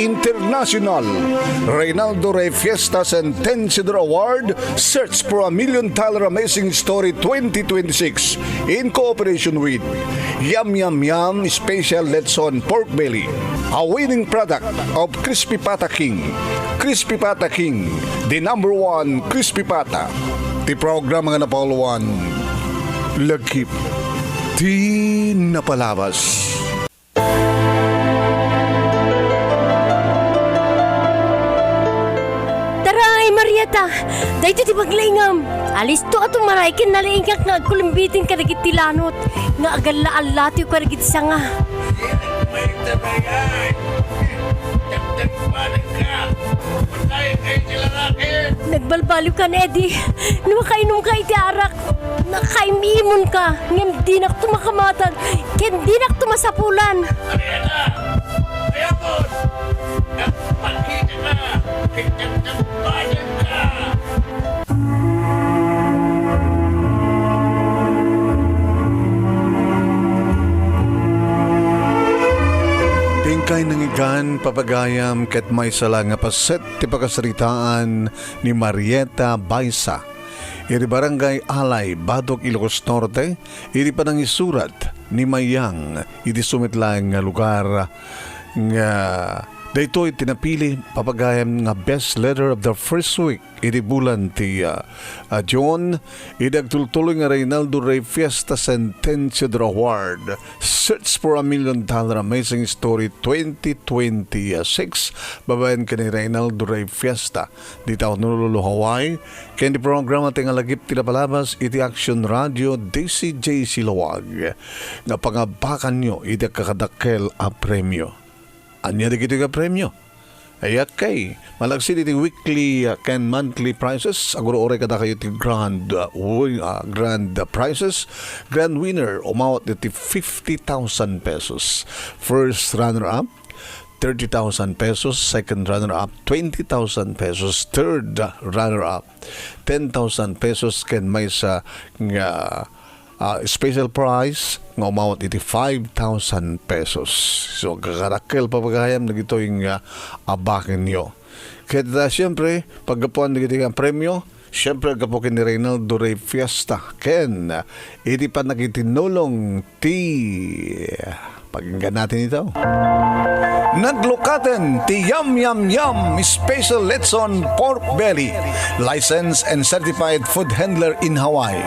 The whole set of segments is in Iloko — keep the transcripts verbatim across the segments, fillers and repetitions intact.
International Reynaldo Rey Fiesta Sentenciador Award, Search for a Million Dollar Amazing Story twenty twenty-six, in cooperation with Yum Yum Yum Special Lechon Pork Belly, a winning product of Crispy Pata King. Crispy Pata King, the number one Crispy Pata. Ti programa nga napauluan, Lagip ti Napalabas. Taray, Marieta! Daytoy ti paglaingam! Alisto a tumaray ken nalaingak nga agkulimbitin kadagiti lanot nga agalla-allatiw kadagiti sanga. Nagbalbaliw ka, Eddie. No makainumka iti arak, nakaim-imonka, ngem dinakto makamatag, ken dinakto masapulan. Ariana! Ayakon! Nagpakita ka! Nagtagtagbayan ka! Tingkay nangigan, papagayam, ket maysa la nga paset ti pakasaritaan ni Marieta Baisa, iti Barangay Alay, Batok, Ilocos Norte, iti panangisurat ni Mayang iti sumet laeng nga lugar nga daytoy ti napili, papagayam, nga best letter of the first week iti bulan ti, ah, ah, June, iti agtultuloy nga Reynaldo Rey Fiesta Sentenciador Award, Search for a Million Dollar Amazing Story twenty twenty-six, babaen ken ni Reynaldo Rey Fiesta, dita Honolulu, Hawaii, ken ti programa ti Ngalagip ti Napalabas iti Action Radio D C J C Laoag, nga pangabakanyo iti agkakadakkel a premio. Ania dagitoy nga premio? Ay, okay. Malaksid iti weekly, uh, ken monthly prizes, agur-uray kadakayo ti grand, uh, wi-, uh, grand, uh, prizes. Grand winner, umawat iti fifty thousand pesos. First runner-up, thirty thousand pesos. Second runner-up, twenty thousand pesos. Third runner-up, ten thousand pesos. Ken maysa nga ah, special prize nga umawat iti five thousand pesos. So, agkakadakkel, papagayam, dagitoy nga abakenyo. Ket, ah, siyempre, paggapuan dagitoy nga premio, siyempre, aggapu ken ni Reynaldo Rey Fiesta, ken, ah, iti pannakitinnulong ti Pakinggan natin ito. Naglukaten ti Yum Yum Yum Special Lechon Pork Belly. Licensed and certified food handler in Hawaii.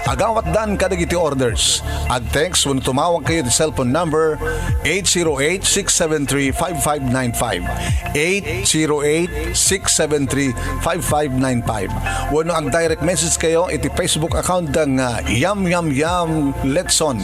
Agawatdan kadagiti orders. Ag-text wenno tumawag kayo ti cellphone number eight zero eight, six seven three, five five nine five. Eight zero eight, six seven three, five five nine five. Wenno ag-direct message kayo iti Facebook account da nga Yum Yum Yum Lechon.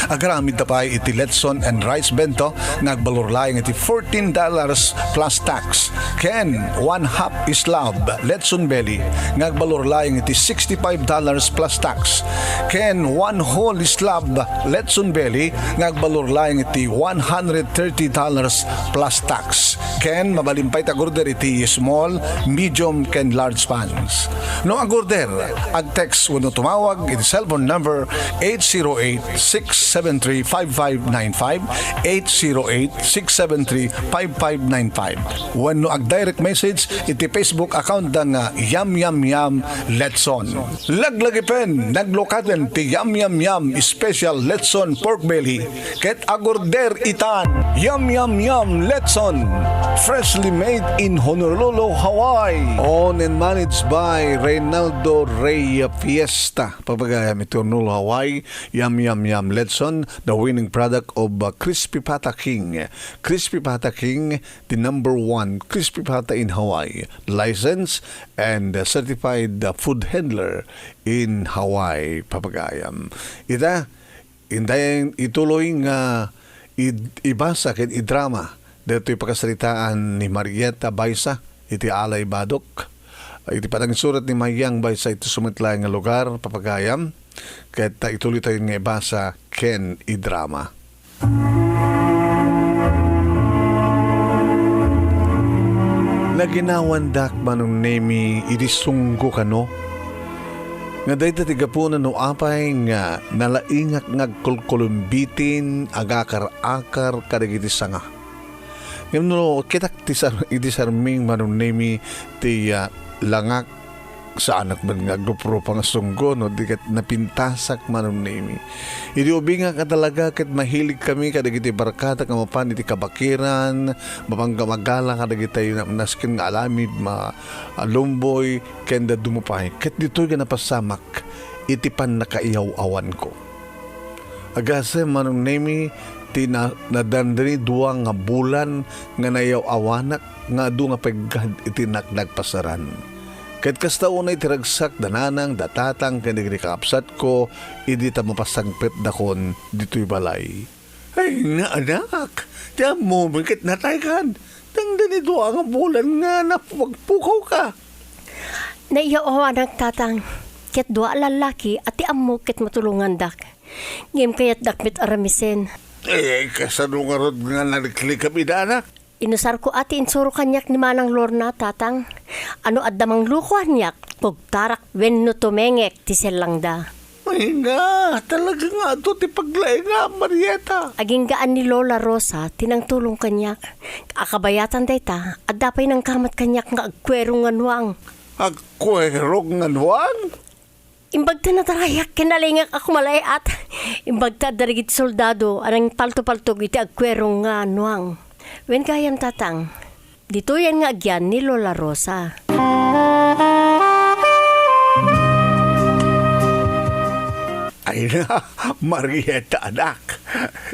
Agaramid ta pay iti lechon and rice bento nga agbalor laeng iti fourteen dollars plus tax, ken one half slab lechon belly nga agbalor laeng iti sixty-five dollars plus tax, ken one whole slab lechon belly nga agbalor laeng iti one hundred thirty dollars plus tax, ken mabalin pay ti ag-order iti small, medium, ken large pans. No ag-order, ag-text wenno tumawag iti cellphone number eight zero eight, six seven three, five five nine five, eight zero eight, six seven three, five five nine five. Wenno ag-direct message iti Facebook account da nga Yum Yum Yum Lechon. Laglagipen, naglukaten ti Yum Yum Yum Special Lechon Pork Belly ket ag-order itan. Yum Yum Yum Lechon, freshly made in Honolulu, Hawaii. Owned and managed by Reynaldo Rey Fiesta. Papagayam iti Honolulu, Hawaii. Yum Yum Yum Lechon, the winning product of, uh, Crispy Pata King. Crispy Pata King, the number one crispy pata in Hawaii. Licensed and, uh, certified, uh, food handler in Hawaii, papagayam. Ita, intayen ituloy nga id-, ibasa ken idrama daytoy pakasaritaan ni Marieta Baisa iti Alay Batok. Iti panangisurat ni Mayang Baisa iti sumet laeng nga lugar, papagayam, ket ta ituloy tayo nga ibasa ken idrama. Naginawandak, Manong Nemi, idi sunggo kano nga dayta ti gapuna no apay nga nalaingak nga agkulkulumbitin, agakar-akar kadagiti sanga. Ngem no kitak ti sar-, iti sarming, Manong Nemi, ti, ah, langak, saanak man nga agruprupa nga sunggo, no, di ket napintasak, Manong Nemi. Idi ubingak a talaga ket mahilig kami kadagiti barkadak nga mapan iti kabakiran, mapan nga magala kadagiti na-, nasken nga alamid, ma-, a lumboy, ken dadduma pay. Ket ditoy nga napasamak iti pannakaiyaw-awanko. Agasem, Manong Nemi, ti na-, nadandani dua nga bulan nga naiyaw-awanak nga adu nga peggad iti naknagpasaran. Ket kasta unay ti ragsak da nanang, da tatang, ken dagiti kakabsatko idi ta mapasangpetdakon ditoy balay. Ay, nga anak, ti ammomi ket nataykan. Dandani dua nga bulan nga napugpugawka. Naiyaw-awanak, tatang, ket dua a lallaki a ti ammok ket matulongandak. Ngem kayatdak met a ramisen. Eh, kasano ngarud nga naliklikam ida, anak? Inusarko a ti insuro kaniak ni Manang Lorna, tatang. A no adda mangluko kaniak, pugtarak wenno tumengek ti sellangda. Ay nga, talaga nga adu ti paglaingam, Marieta. Aginggaan ni Lola Rosa ti nangtulong kaniak. A kabayatan dayta, adda pay nangkamat kaniak nga agkuerong nga nuang. Agkuerong nga nuang? Imbag ta natarayak ken nalingak a kumalay-at. Imbag ta adda dagiti soldado a nangpaltopaltog iti agkuerong nga nuang. Wen gayam, tatang, ditoyen nga agyan ni Lola Rosa. Ay na, Marieta, anak.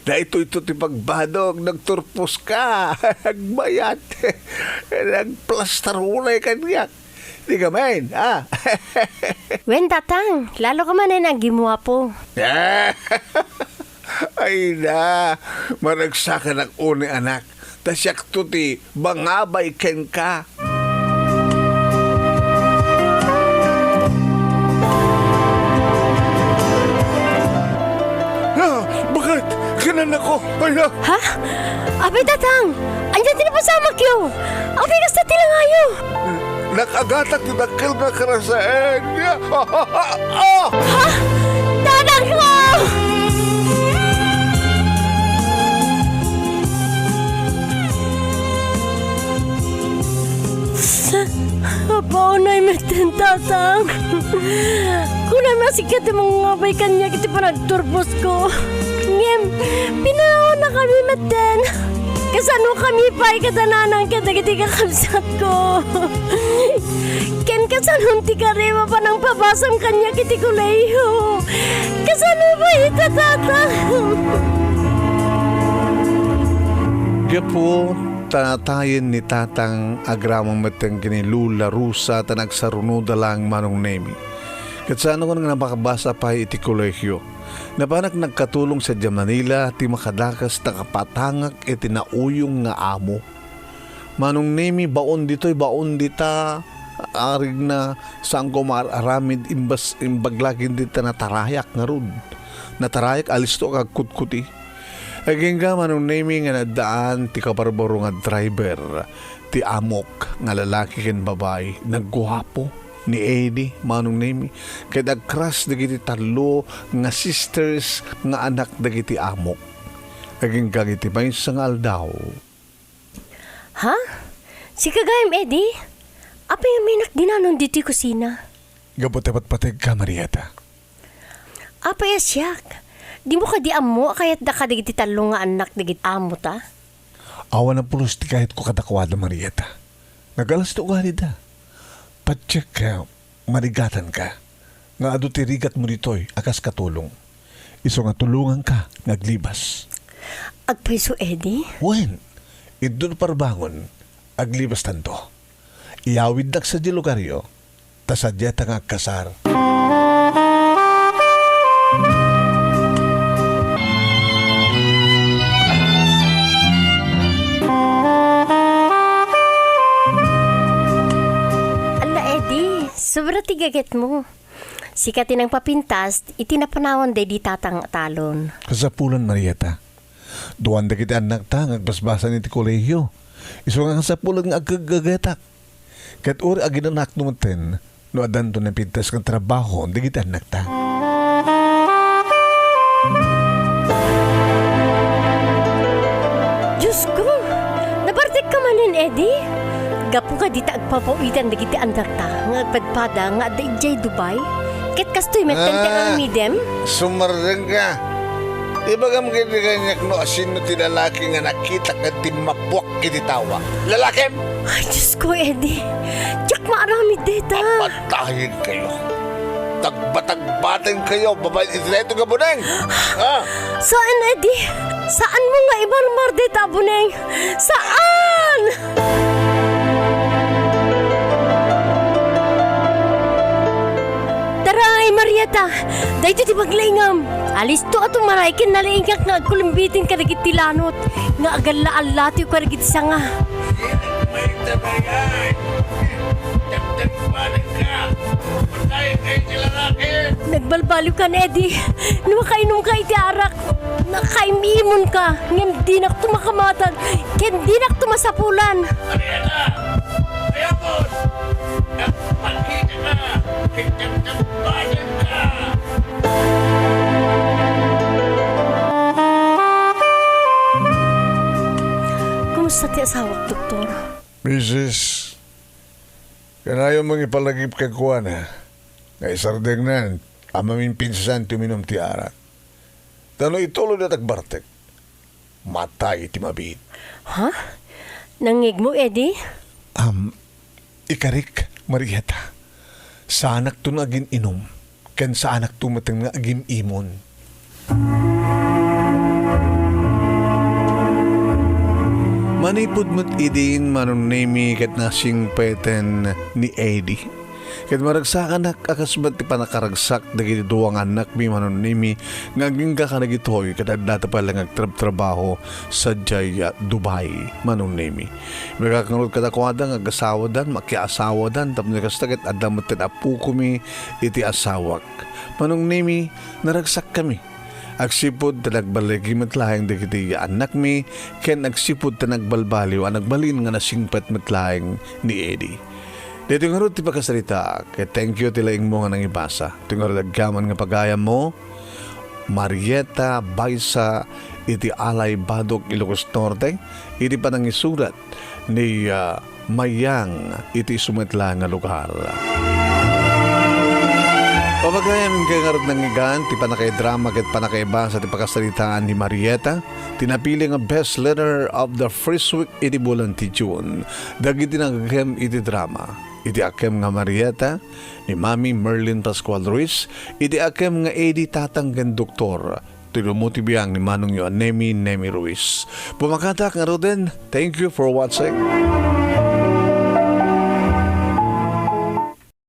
Daytoy to ti pagbadok, nagturpos ka. Nagbayat. Nagplastar unay kaniak. Di ka main, ah. Wen, tatang, lalo ka manen a gimwapo. Ay na, maragsakanak unay, anak. Ta siak to ti mangabay kenka. Ah, bakit? Kinanako. Ay na. Ha? Apay, tatang, ania ti napasamakyo? Apay, kasta ti langayo? Nakagatak ti dakkel nga karasaen. Ah! Ha? Tatang ko! Apaunay metten, tatang. Kunam a sika ti mangabay kaniak iti panagturposko. Ngem, pinaunakami metten. Kasanokami pay kada nanang kadagiti kakabsatko? Ken kasanon ti kari a panangpabasam kaniak iti kolehiyo? Kasano pay ita, tatang? Gapu ta natayen ni tatang, agraman metten ken ni Lola Rosa ta nagsarunoda laeng, Manong Nemi. Ket saan nga napakabasa pay iti kolehiyo. Napanak nagkatulong sadiay Manila ti makadakes ta kapatangak iti nauyong nga amo. Manong Nemi, baon ditoy, baon dita, arigna, saan ko maar-aramid, imbas, imbag laeng dita natarayak ngarud. Natarayak, alisto, agkutkuti. Agingga, Manong Nemi, nga naddaan ti kabarbaro nga driver ti amok nga lalaki ken babai, nagguapo ni Eddie, Manong Nemi, ket agkras dagiti tallo nga sisters nga anak dagiti amok. Agingga iti maysa nga aldaw. Ha? Sika gayam, Eddie? Apay a minak dinanon ditoy kusina? Gapu ta patpategka, Marieta. Apay a siak? Dimo kadi ammo a kayatda kadagiti tallo nga annak dagiti amota? Awan a pulos ti kayatko kadakuada, Marieta. Nagalasto ugalida. Patiek, eh, marigatanka nga adu ti rigatmo ditoy a kas katulong. Isu nga tulonganka nga aglibas. Agpayso, Eddie? Wen, inton parbangon, aglibastanto. Iyawidnak sadiay lugaryo, ta sadiayta nga agkasar. Alla, Eddie, sobra ti gagetmo. Sika ti nangpapintas iti napanawan daydi tatang a talon. Kasapulan, Marieta. Duan dagiti annakta nga agbasbasan iti kolehiyo. Isu nga kasapulan nga aggagetak. Ket uray aginanakno metten no addanto napintas nga trabaho dagiti annakta. Diosko! Nabar-, Eddie, gapu kadi ta agpapawitan dagiti annakta nga agpadpada nga adda idiay Dubai, ket kastoy metten ti Ah, aramidem? Sumarreng ka. Ibagam kadi kaniak no asino ti lalaki nga nakita ket timmapuak iti tawa. Lalakim? Ay, Diyos ko, Eddie. Diak maaramid deta. Apatayen kayo. Tagbatagbaten kayo, babaen iti daytoy nga buneng. Ah! Saan, Eddie? Saan mo nga imarmar deta buneng? Saan? Taray, Marieta! Daytoy ti paglaingam! Alisto a tumaray ken nalaingak nga agkulimbiten kadagiti lanot nga agalla-allatiw kadagiti sanga. Nagbalbaliw ka, Eddie. No makainum ka iti arak, nakaim-imon ka, ngem dinak to makamatag, ken dinak to masapulan. Mariana! Ayokon! Nagpakita ka! Kitang nagbayad ka! Kumusta ti asawak, Doktor? Misis, kanayon mong ipalagip kenkuana nga isardengnan a maminpinsan ti uminum ti arak. Ta no ituloy dayta agbartek, matay ti mabiit. Ha? Nangngegmo, Eddie? Am, ikarik, Marieta. Saanakto nga agin-inum, ken saanakto met nga agim-imon. Manipud met idin, Manong Nemi, ket nasingpeten ni Eddie. Ket maragsakanak a kas met ti pannakaragsak dagiti dua nga annakmi, Manong Nemi, nga agingga kadagitoy ket addata pay la nga agtrabtrabaho sadiay, ah, Dubai, Manong Nemi. Ibagak ngarud kadakuada nga agasawadan, makiasawadan, tapno kasta ket adda met ti appokomi iti asawak. Manong Nemi, naragsakkami. Agsipud ta nagbaligi met laeng dagiti annakmi, ken agsipud ta nagbalbaliw a nagbalin nga nasingpet met laeng ni Eddie. Daytoy ngarud ti pakasaritaak, ket thank you ti laingmo nga nangibasa. Daytoy ngarud agyaman nga pagayammo, Marieta Baysa iti Alay Badoc, Ilocos Norte, iti panangisurat ni, ah, Mayang iti isu met laeng nga lugar. Pamagayam, inkay ngarud nangngegan ti pannakaidrama ket pannakaibasa ti pakasaritaan ni Marieta, ti napili nga Best Letter of the First Week iti bulan ti June. Dagiti nangngegem iti drama, iti akkem nga Marieta, ni Mami Merlin Pascual Ruiz, iti akkem nga Eddie, Tatang ken Doktor, ti lumuti biang ni manongyo a Nemi, Nemi Ruiz. Pumakatak ngaruden, thank you for watching.